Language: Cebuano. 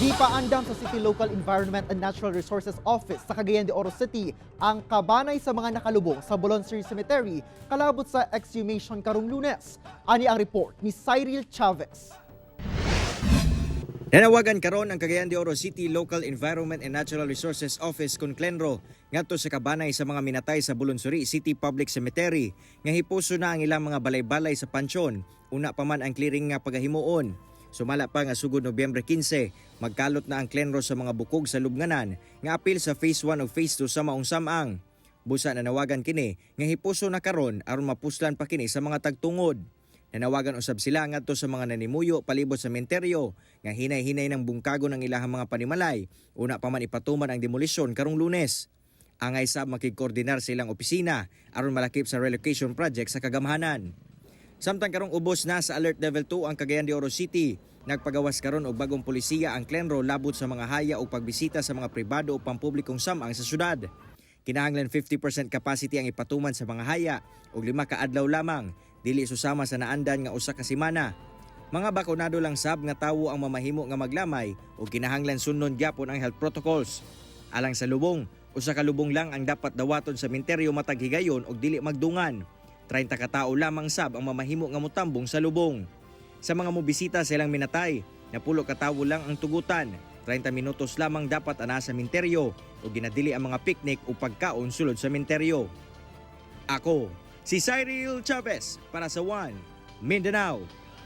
Gipaandam sa City Local Environment and Natural Resources Office sa Cagayan de Oro City ang kabanay sa mga nakalubong sa Bolonsiri Cemetery kalabot sa exhumation karong Lunes. Ani ang report ni Cyril Chavez. Nanawagan karon ang Cagayan de Oro City Local Environment and Natural Resources Office kon Clenro ngadto sa kabanay sa mga minatay sa Bulunsuri City Public Cemetery nga hipuso na ang ilang mga balay-balay sa pansyon una pa man ang clearing nga pagahimuon. Sumala pa nga sugod Nobyembre 15, magkalot na ang Clenro sa mga bukog sa lubnganan nga apil sa Phase 1 ug Phase 2 sa maong samang. Busa nanawagan kini nga hipuso na karon aron mapuslan pa kini sa mga tagtungod. Nanawagan usab sila ngadto sa mga nanimuyo palibot sa menteryo nga hinay-hinay ng bungkago ng ilahang mga panimalay una pa man ipatuman ang demolisyon karong Lunes. Angay sab makigkoordinar sa ilang opisina aron malakip sa relocation project sa kagamhanan. Samtang karong ubos na sa Alert Level 2 ang Cagayan de Oro City, nagpagawas karon og bagong polisiya ang Clenro labot sa mga haya o pagbisita sa mga pribado o pampublikong samang sa syudad. Kinahanglan 50% capacity ang ipatuman sa mga haya og 5 ka adlaw lamang, dili susama sa naandan nga 1 ka semana. Mga bakunado lang sab nga tawo ang mamahimo nga maglamay ug kinahanglan sundon gyapon ang health protocols. Alang sa lubong, 1 ka lubong lang ang dapat dawaton sa minteryo matag higayon og dili magdungan. 30 ka tawo lamang sab ang mamahimo nga motambong sa lubong. Sa mga mobisita sa ilang minatay, 10 ka tawo lang ang tugutan. 30 minutos lamang dapat ana sa minteryo o ginadili ang mga picnic o pagkaon sulod sa minteryo. Ako, si Cyril Chavez para sa One Mindanao.